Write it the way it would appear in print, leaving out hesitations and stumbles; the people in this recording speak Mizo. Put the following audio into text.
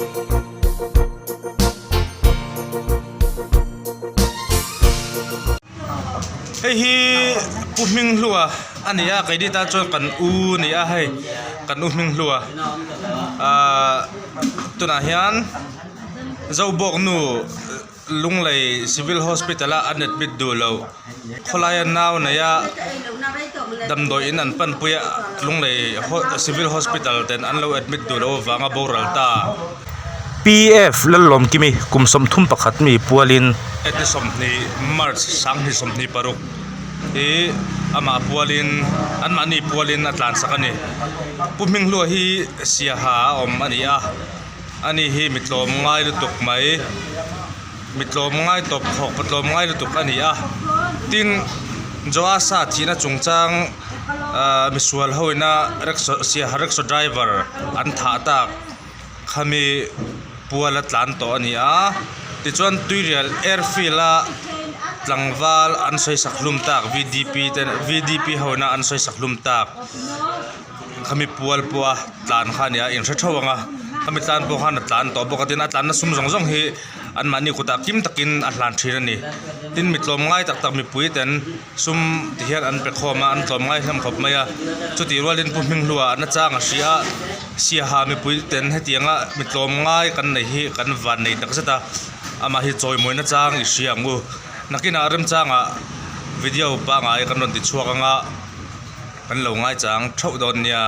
Hei hi Pu Hminghlua a ni a keini tan chuan kan u a ni a hei kan u Hminghlua ahh tunah hian Zobawknu. Lunglei Civil Hospital a an admit duh lo. Khawlaia nau neia damdawi in an panpui a, Lunglei Civil Hospital ten an lo admit duh loh avanga boral ta. PF Lallawmkimi kum 31 mi pualin. Ni 20 March 2026 hi amah pualin anmahni pualin a tlansak a ni. Pu Hminghlua hi Siaha a awm a ni a. Ani hi mi tlawm ngai lutuk mai mi tlawm ngai tawp khawk pa tlawm ngai lutuk a ni a tin Joasa thihna chungchang ahh misual ho ina rickshaw siaha rickshaw driver an thah tak khami puala tlan tawh a ni a tichuan tuirial airfield a tlangval an sawi sak hlum tak vdp te vdp ho ina an sawi sak hlum tak. Khami pual pawh a tlan kha a ni a inhre theuh ang a khami tlan pawh khan a tlan tawh bawk a tin a tlanna sum zawng zawng hi anmahni kutah kim takin a hlan thin a ni tin mi tlawm ngai tak tak mipui ten sum ti hian an pe khawm a an tlawm ngai hlawm khawp mai a chutih rualin pu Hminghlua a nachang a hria a siaha mipui ten hetianga mi tlawm ngai kan nei hi kan van nei tak zet a amah hi chawimawi nachang i hria ang u nakinah remchangah video pangngai kan rawn ti chhuak ang a. Kan lo ngaichang theuh dawn nia.